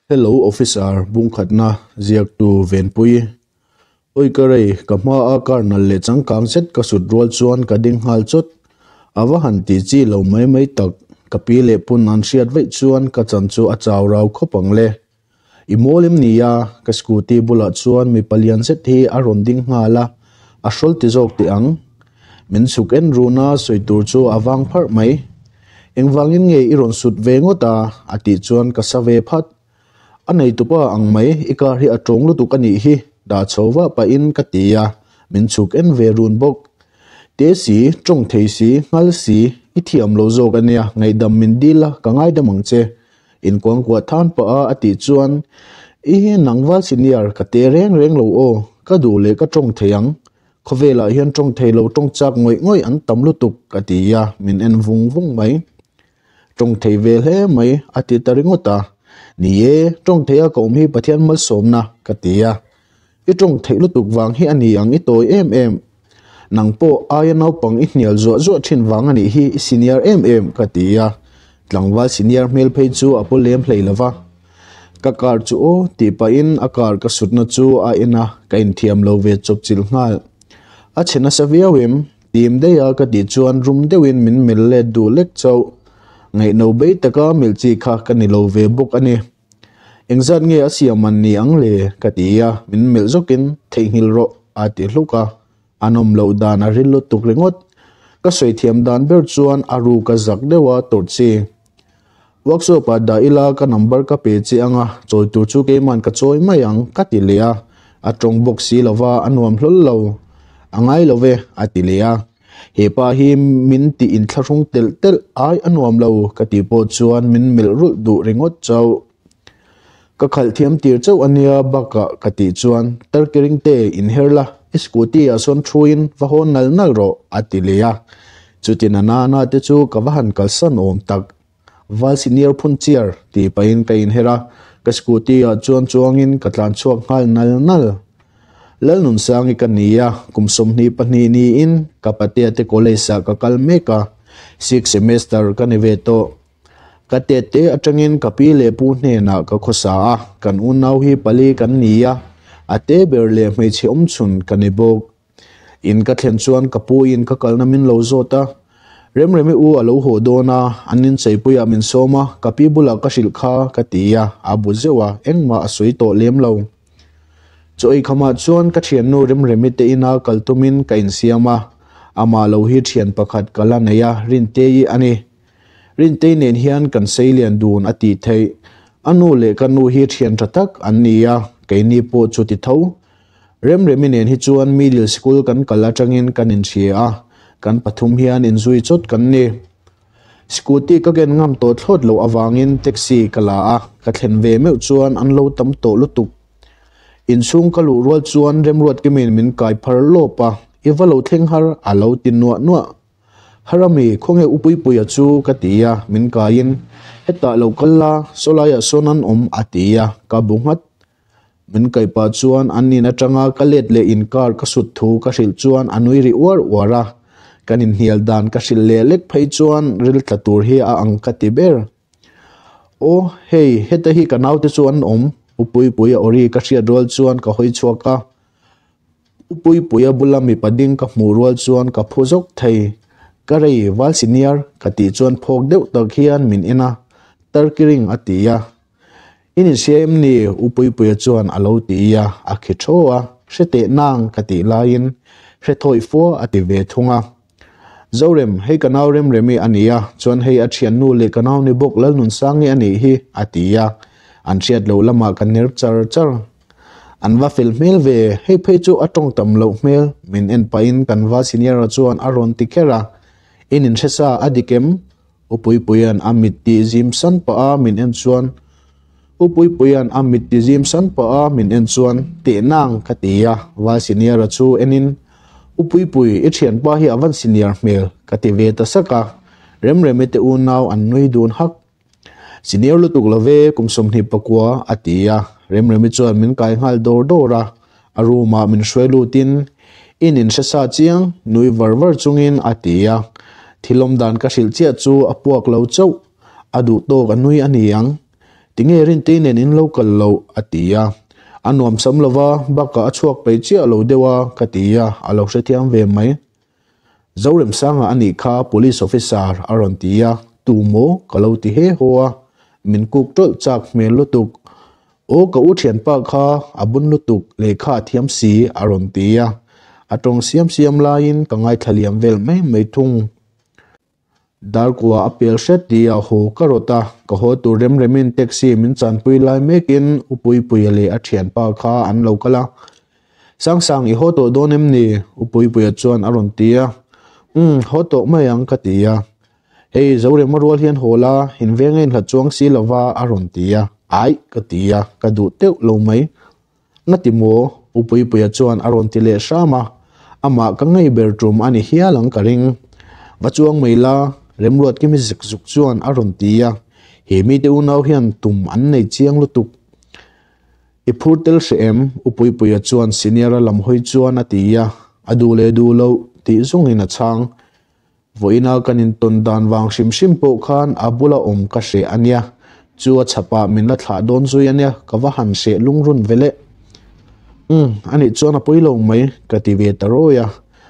Hello Officer, bungkhatna ziaktu Venpui. Oi ka rei, ka hma a car nal leh changkang zet ka sut rual chuan ka ding nghal chawt. A va han tih chi lo mai mai tak, ka pi leh pun an hriat vaih chuan ka chan chu a chau rau khawp ang le. I mawl em nia, ka scooty bulah chuan mipa lian zet hi a rawn ding nghal a, a hrawl ti zawk teh ang. Min chhuk en run a, sawi tur chu a vang pharh mai. Engvangin nge i rawn sut ve ngawt a? a tih chuan ka sa ve phat. A neitupa ang mai, i car hi a tawng lutuk a nih hi, dah chho vah pahin ka ti a, min chhuk en ve run bawk. Te si, tawng thei si, nghal si, i thiam lo zawk a nia, ngaihdam min dil a, ka ngaidam ang che. Inkuangkuah than pah a a tih chuan, I hi nangval senior, ka te reng reng lo aw, ka duh leh ka tawng thei ang. Khawvelah hian tawng thei lo tawng chak ngawih ngawih an tam lutuk a ti a, min en vung vung mai. Tawng thei ve hle mai a ti ta ringawt a. Ni e, tawng theia ka awm hi Pathian malsawmna ka ti a. I tawng theih lutuk vang hi a ni ang i tawi em em. Nang pawh aia naupang i hnial zuah zuah thin vang a nih hi i senior em em ka ti a. Tlangval senior hmel phei chu a pu lem hlei lova. Ka car chu aw tih pahin a car ka sutna chu a en a, ka inthiam lo ve chawp chilh nghal. A chhe nasa viau em? Tim daih a ka tih chuan rum deuhin min melh let duh lek chauh. Ngaihno bei taka melh chi kha ka ni lo ve bawk a ni. Engzat nge a siam an ni ang le? ka ti a, min melh zawkin theihnghilh rawh a ti hluk a. A nawm loh dan a ril lutuk ringawt. Ka sawi thiam dan ber chuan a ru ka zak deuh a tawrh chi. Workshop ah dah ila ka number ka pe che anga chawi tur chu keiman ka chawi mai ang ka ti leh a, a tawng bawk si lova a nuam hlawl lo. A ngai lo ve a ti leh a. He pa hi min tih inthlahrung telh telh ai a nuam lo ka tih pawh chuan min melh rulh duh ringawt chauh. Ka khalh thiam tir chauh a nia bakah ka tih chuan Tarkiring te inher la, i scooty ah sawn thuin va hawn nal nal rawh a ti leh a. Chutin a nana te chu ka va han kalsan awm tak. Val senior phun chiar tih pahin ka inher a, ka scooty ah chuan chuangin ka tlan chhuak nghal nal nal. Lalnunsangi ka ni a, kum 22 niin ka patea te college ah ka kal mek a, sixth semester ka ni ve tawh. Ka tette atangin ka pi leh pu hnenah ka khawsa a, kan unau hi pali kan ni a, a te ber leh hmeichhe awmchhun ka ni bawk. In ka thlen chuan ka pu in ka kalna min lo zawt a, Remremi u a lo haw dawn a, an incheipuiah min sawm a, ka pi bulah ka hrilh kha ka ti a, a bu zeuh a, engmah a sawi tawh lem lo. Chaw ei khamah chuan ka thiannu Remremi te ina kal tumin ka insiam a, amah lo hi thian pakhat ka la nei a, Rintei a ni. Rintei nen hian kan sei lian dun a tih theih. A nu leh ka nu hi thian tha tak an ni a, keini pawh chu ti tho. Remremi nen hi chuan middle school kan kal atangin kan inhria a, kan pathum hian inzui chawt kan ni. Scooty ka ken ngam tawh thlawt loh avangin taxi ka la a, ka thlen ve meuh chuan an lo tam tawh lutuk. Inchhung ka luh rual chuan Remruatkimin min kai phar lawp a, i va lo thleng har a lo ti nuah nuah. Harami, khawnge u Puipuia chu ka ti a, min kaiin, Hetah lo kal la, sawlaiah sawn an awm a ti a, ka bu nghat. Min kaih pah chuan an in atanga ka let leh inkar ka sut thu ka hrilh chuan a nui ri uar uar a, kan inhnial dan ka hrilh leh lek phei chuan ril tla tur hi a ang ka ti ber. Aw, hei, heta hi ka naute chu an awm, u Puipuia awri ka hriat rual chuan ka hawi chhuak a. U Puipuia bula mipa ding ka hmuh rual chuan ka phu zawk thei. Ka rei val senior ka tih chuan phawk deuh tak hian min en a, Tarkiring a ti a. In inhria em ni? U Puipuia chuan a lo ti a, a khi thaw a, hre teh nang ka tih laiin hre thawih fua a ti ve thung a. Zorem, hei ka nau Remremi a ni a, chuan hei a thiannu leh ka nau ni bawk Lalnunsangi a nih hi a ti a, an hriat loh lamah ka ner char char. An va fel hmel ve, hei phei chu a tawng tam loh hmel, min en pahin kan va senior-a chuan a rawn ti kher a, In inhre sa a dik em? U Puipuia'n a mit tih zim san pah a min en chuan U Puipuia'n a mit ti zim san pah a min en chuan teh nang ka ti a, val senior-a chu enin U Puipui, i thianpa hi a van senior hmel ka ti ve ta sak a, Remremi te unau an nui dun hak. Senior lutuk lo ve, kum 29 a ti a, Remremi chuan min kai nghal dawr dawr a, a room ah min hruai lutin in in hre sa chiang nui var var chungin a ti a, thil awm dan ka hrilh chiah chu a puak lo chauh, a duh tawk a nui a ni ang. Tinge Rintei nen in lo kal loh? a ti a. A nuam sam lo va, bakah a chhuak peih chiah lo deuh a, ka ti a, a lo hrethiam ve mai. Zoremsanga a nih kha Police Officer a rawn ti a, tu maw? ka lo ti he haw a, min kuk tawlh chak hmel lutuk. Aw ka u thianpa kha a bun lutuk lehkha a thiam si a rawn ti a, a tawng siam siam laiin ka ngaithla liam vel mai mai thung. Darkua a pel hret tih a haw ka rawt a, ka haw tur rem remin taxi min chanpui lai mekin U Puipuia leh a thianpa kha an lo kal a. Sangsang i haw tawh dawn em ni? U Puipuia chuan a rawn ti a. Umm, haw tawh mai ang ka ti a. Hei Zorema rual hian haw la, inveng a inhlat chuang si lova a rawn ti a. Aih ka ti a, ka duh teuh lo mai. Ngati maw? U Puipuia chuan a rawn ti leh hram a, amah ka ngei ber tum a ni hial ang ka ring. Va chuang mai la, Remruatkimi zek zuk chuan a rawn ti a, he mite unau hian tum an nei chiang lutuk. I phur tel hreh em? U Puipuia chuan senior-a lam hawi chuan a ti a, a duh leh duh loh tih zawngin a chhang. Vawiina kan intawn dan vang hrim hrim pawh khan a bula awm ka hreh a nia, chu a chhapah min la thlah dawn zui a nia, ka va han hreh lungrun ve le. Umm, anih chuan a pawi lo mai, ka ti ve ta rawi a,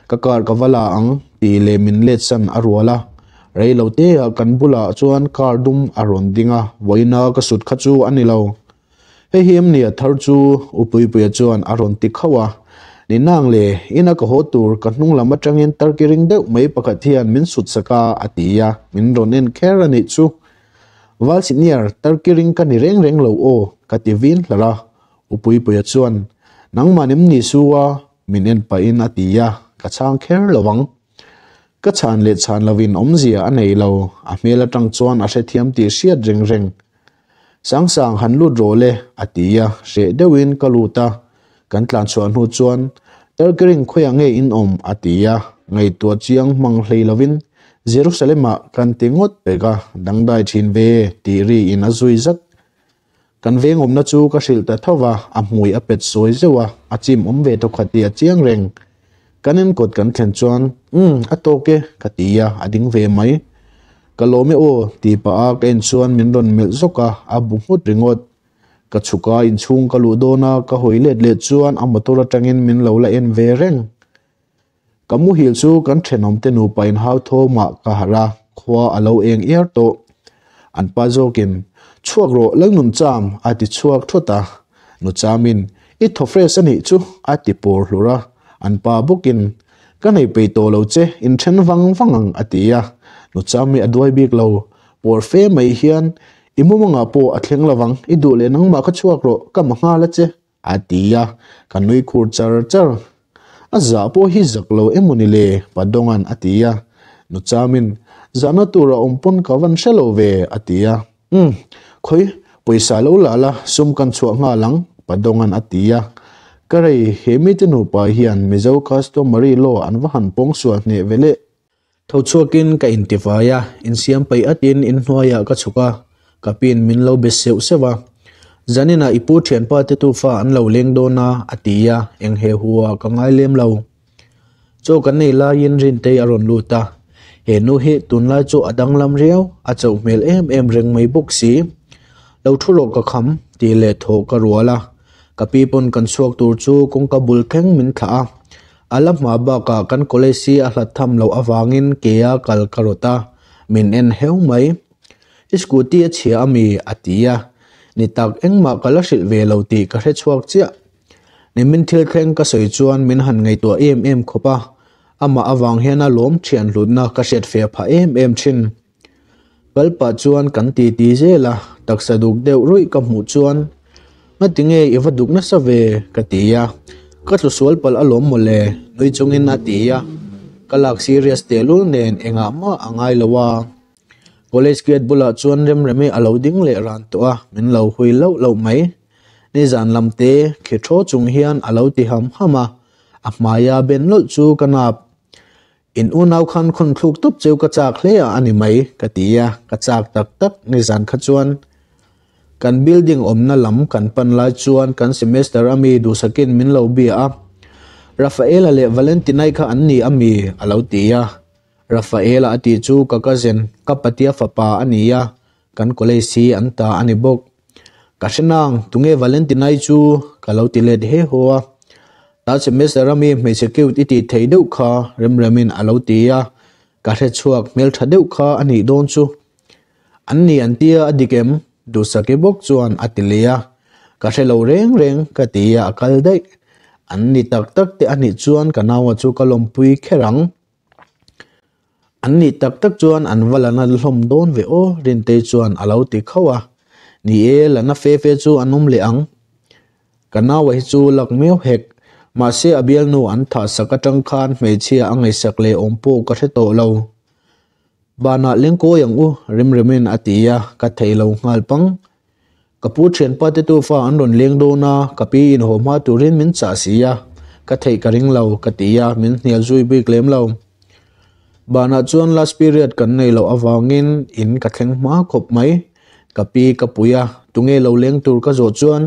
ka car ka va la ang tih leh min let san a rual a, rei lo teah kan bulah chuan car dum a rawn ding a, vawiina ka sut kha chu a ni lo. Hei hi em ni a thar chu? U Puipuia chuan a rawn ti khauh a. Ni nang le, ina ka haw tur ka hnung lam atangin Turkey ring deuh mai pakhat hian min sut sak a, a ti a, min rawn en kher a nih chu. Val Senior, Turkey ring ka ni reng reng lo aw, ka ti vin hlarh a. U Puipuia chuan, Nangmah nem ni su a, min en pahin a ti a, ka chhang kher lo ang. Ka chhan leh chhan lovin awmzia a nei lo, a hmel atang chuan a hrethiam tih hriat reng reng. Sangsang han lut rawh le, a ti a, hreh deuhin ka lut a. Kan tlan chhuah hnu chuan, Tarkering khawiah nge in awm? a ti a, ngaihtuah chiang hmang hlei lovin Jerusalem-ah kan ti ngawt pek a, dangdai thin ve tih ri in a zui zat. Kan veng awmna chu ka hrilh ta tho va, a hmui a pet sawi zeuh a, a chim awm ve tawkhat tih a chiang reng. Kan enkawt kan thlen chuan, Umm, a tawk e, ka ti a, a ding ve mai. Ka lawm e aw, tih pah a ka en chuan min rawn melh zawk a, a bu nghut ringawt. Ka chhuk a, inchhung ka luh dawn a, ka hawi let leh chuan a motor atangin min lo la en ve reng. Ka muhil chu kan thenawmte nupa inhau thawmah ka harh a, khua a lo eng iar tawh. An pa zawkin, Chhuak rawh, Lalnuncham, a ti chhuak thawt a. Nuchamin, I thaw fresh a nih chu, a ti pawr hlur a. An pa bawkin, Ka nei peih tawh lo che, inthen vang vang ang, a ti a. Nuchami a duai bik lo. Pawr fe mai hian, I mumangah pawh a thleng lo vang, i duh leh nangmah kha chhuak rawh, ka ma nghal a che, a ti a. Ka nui khur char char. A zah pawh hi zak lo emaw ni le? Padonga'n a ti a. Nuchamin, Zahna tur a awm pawn ka van hre lo ve, a ti a. Umm, khawi, pawisa lo la la, sum kan chhuah nghal ang, Padonga'n a ti a. Ka rei, he mite nupa hian Mizo customary law an va han pawng sual hneh ve le. Tho chhuakin ka intivai a, insiam peih atin inhnuaiah ka chhuk a, ka piin min lo be seuh seuh a. Zaninah i pu thianpa te tufa an lo leng dawn a, a ti a, eng he hu ah ka ngai lem lo. Chaw kan nei laiin Rintei a rawn lut a, he nu hi tunlai chu a danglam riau, a chauh hmel em em reng mai bawk si. Lo thu rawh ka kham tih leh thawh ka rual a, ka pi pawn kan chhuak tur chu kawngka bul thleng min thlah a, a la hma bakah kan college hi a hlat tham loh avangin ke a kal ka rawt a, min en heu mai. I scooty a chhia ami? a ti a, ni tak engmah ka la hrilh ve lo tih ka hrechhuak chiah. Nimin thil thleng ka sawi chuan min han ngaihtuah em em khawp a, amah avang hian a lawm thian hlutna ka hriat fe phah em em thin. Kal pah chuan kan ti ti zel a, taksa duk deuh ruih ka hmuh chuan Ngati nge i va duk nasa ve? ka ti a, ka tlu sual palh alawm mawle nui chungin a ti a, ka lak serious tehlul nen engah mah a ngai lo a. College gate bulah chuan Remremi a lo ding leh ran tawh a, min lo hui loh loh mai. Nizan lam te khi thaw chung hian a lo ti ham ham a, a hmaia ben lawlh chu ka nap. In unau khan khawn thluk tawp cheu ka chak hle a a ni mai, ka ti a, ka chak tak tak nizan kha chuan. Kan building awmna lam kan pan lai chuan kan semester ami duhsakin min lo bia a, Rafaela leh Valentinai kha an ni ami? a lo ti a, Rafaela a tih chu ka cousin, ka patia fapa a ni a, kan college hi an ta a ni bawk. Ka hre nang, tunge Valentinai chu? Ka lo ti let he haw a. Ta semester a mi hmeichhe cute i tih theih deuh kha Remremin a lo ti a. Ka hre chhuak hmeltha deuh kha a nih dawn chu. An ni an tia a dik em? Duhsaki bawk chuan a ti leh a. Ka hre lo reng reng ka ti a, a kal daih. An ni tak tak te a nih chuan ka naua chu ka lawmpui kher ang. An nih tak tak chuan an va la na hlawm dawn ve aw Rintei chuan a lo ti khauh a. Ni e, la na fe fe chu an awm leh ang. Ka naua hi chu lak miau hek. Mahse a bialnu an thah sak atang khan hmeichhia a ngaihsak leh awm pawh ka hre tawh lo. Banah lengkawi ang u Remremin a ti a, ka thei lo nghal pang. Ka pu thianpa te tufa an rawn leng dawn a, ka pi in haw hma turin min chah si a, ka theih ka ring lo ka ti a, min hnial zui bik lem lo. Banah chuan last period kan nei loh avangin in ka thleng hma khawp mai. Ka pi ka pui a, tunge lo leng tur ka zawh chuan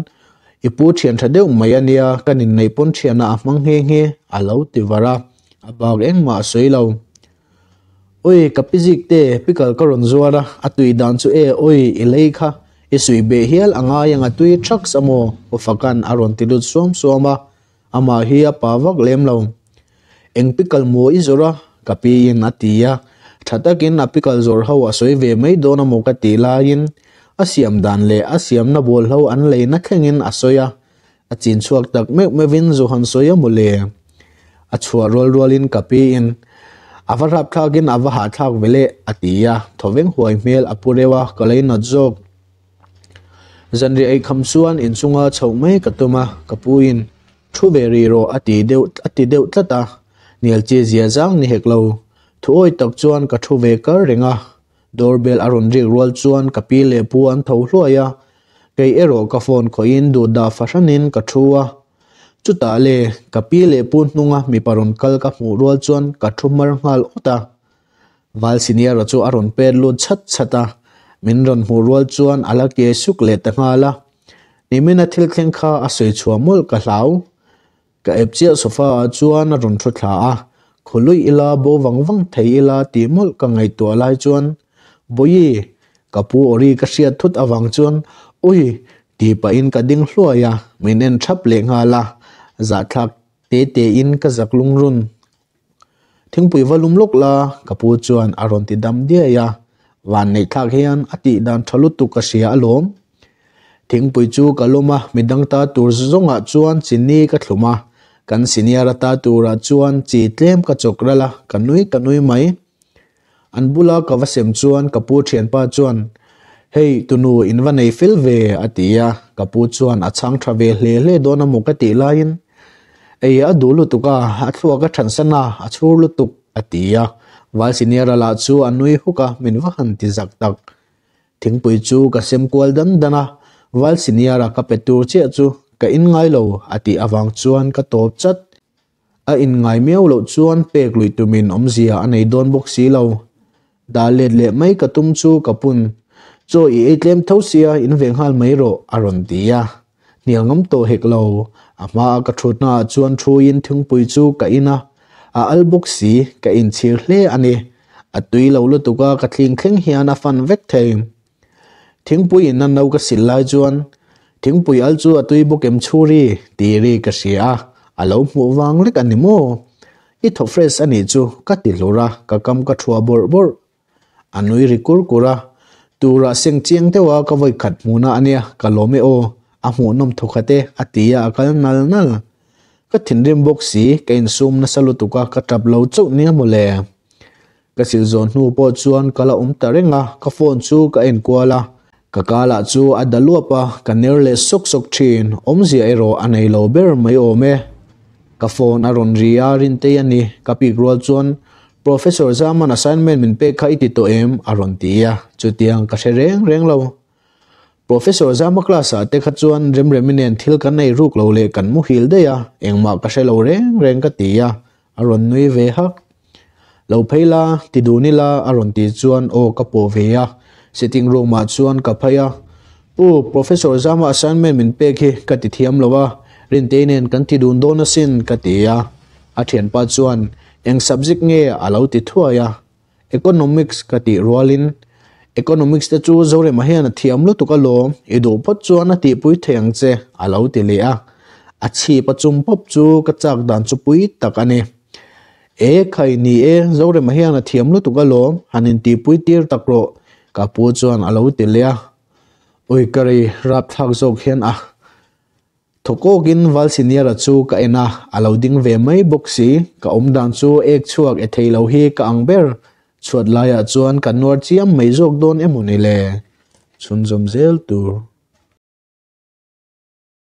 i pu thian tha deuh mai a nia, kan inneih pawn thianah a hmang nghe nghe a lo ti var a, a bak engmah a sawi lo. Oi, ka pi zik te, pickle ka rawn zuar a, a tui dan chu e, oi, i lei kha, i suih beh hial a ngai ang a tui thaks a maw? Ufakan a rawn ti lut suam suam a, amah hi a pa vak lem lo. Eng pickle maw i zawrh a? Ka pi in a ti a, tha takin a pickle zawrh ho a sawi ve mai dawn a maw ka tih laiin a siam dan leh a siamna bawlhlo an leina thlengin a sawi a, A chin chhuak tak meuh meuhin zu han sawi a maw le? A chhuah rual rualin ka piin, A va hrapthlakin a va hahthlak ve le, a ti a, thawveng huai hmel a pu reuh a, ka lei nat zawk. Zanriah eikham chuan inchunga chhoh mai ka tum a, ka puin, Thu ve rih rawh a ti deuh a ti deuh tlat a, hnial chi zia zang ni hek lo. Thuawi tak chuan ka thu ve kar reng a, Doorbell a rawn rik rual chuan ka pi leh pu an tho hluai a, kei erawh ka phone khawhin duhdah fahranin ka thu a. Chutah le, ka pi leh pu hnunga mipa rawn kal ka hmuh rual chuan ka thu mar nghal awt a. Val senior-a chu a rawn pet lut chhat chhat a, min rawn hmuh rual chuan a la kiai suk leh ta nghal a. Nimina thil thleng kha a sawi chhuah mawlh ka hlau. Ka ep chiah sofa ah chuan a rawn thu thla a, khawluih ila bo vang vang thei ila tih mawlh ka ngaihtuah lai chuan Bawihi, ka pu awri ka hriat thut avang chuan Ui! tih pahin ka ding hluai a, min en thap leh nghal a, zahthlak te te in ka zak lungrun. Thingpui va lum lawk la, ka pu chuan a rawn ti dam diai a, vanneih thlak hian a tih dan tha lutuk ka hria alawm. Thingpui chu ka lum a, midang ta tur zawngah chuan chini ka thlum a, kan senior ata turah chuan chi tlem ka chawk ral a, ka nui ka nui mai. An bula ka va sem chuan ka pu thianpa chuan, Hei, tunu in va nei fel ve, a ti a, ka pu chuan a chhang tha ve hle hle dawn a maw ka tih laiin, Ei, a duh lutuk a, a thluak a thansan a, a chhur lutuk, a ti a. Val senior-a lah chu a nui huk a, min va han ti zak tak. Thingpui chu ka sem kual dan dan a, Val senior-a ka pe tur chiah chu ka in ngai lo, a tih avang chuan ka tawp chat. A inngai miau loh chuan pek luih tumin awmzia a nei dawn bawk si lo. Dah let leh mai ka tum chu ka pun. Chaw i ei tlem tho sia in ve nghal mai rawh a rawn ti a. Hnial ngam tawh hek lo. A hmaa ka thutna ah chuan thuin thingpui chu ka in a. A al bawk si, ka inchhir hle a ni. A tui lo lutuk a ka thling thleng hian a fan vek thei. Thingpui in a no ka sil lai chuan thingpui al chu a tui bawk em chhuri tih ri ka hria a, a lo hmuh vang lek a ni maw? I thaw fresh a nih chu ka ti hlur a, ka kam ka thuah bawrh bawrh. A nui ri kur kur a, turah seng chiang deuh a ka vawi khat hmuhna a nia, ka lawm e aw, a hmuhnawm thawkhat e a ti a, a kal nal nal. Ka thinrim bawk si, ka insum nasa lutuk a, ka tap lo chauh nia mawle. Ka sil zawn hnu pawh chuan ka la awm ta reng a, ka phone chu ka en kual a, ka kala chu a da luap a, ka ner leh sawk sawk thin, awmzia erawh a nei lo ber mai awm e. Ka phone a rawn ri a, Rintei a ni, ka pik rual chuan Professor Zaman assignment min pek kha i ti tawh em? a rawn ti a, chutiang ka hre reng reng lo. Professor Zama class ah te kha chuan Remremi nen thil kan ei ruk lo leh kan muhil daih a, engmah ka hre lo reng reng ka ti a, A rawn nui ve hak. Lo phei la, ti dun ila a rawn tih chuan aw ka pawh ve a. Sitting room ah chuan ka phei a. Pu, Professor Zama assignment min pek hi ka ti thiam lo a, Rintei nen kan ti dun dawn asin ka ti a. A thianpa chuan eng subject nge a lo ti thuai a. Economics ka tih rualin. Economics te chu Zorema hian a thiam lutuk alawm, i duh phawt chuan a tihpui thei ang che, a lo ti leh a. A chhip a chum pawp chu ka chak dan chu pui tak a ni. E khai ni e, Zorema hian a thiam lutuk alawm, han intihpui tir tak rawh, ka pu chuan a lo ti leh a. Ui ka rei rapthlak zawk hian a. Thawkawkin Val Senior-a chu ka en a, a lo ding ve mai bawk si. Ka awm dan chu ek chhuak e thei lo hi ka ang ber. Chhuat laiah chuan ka nuar chiam mai zawk dawn emaw ni le? Chhunzawm zel tur.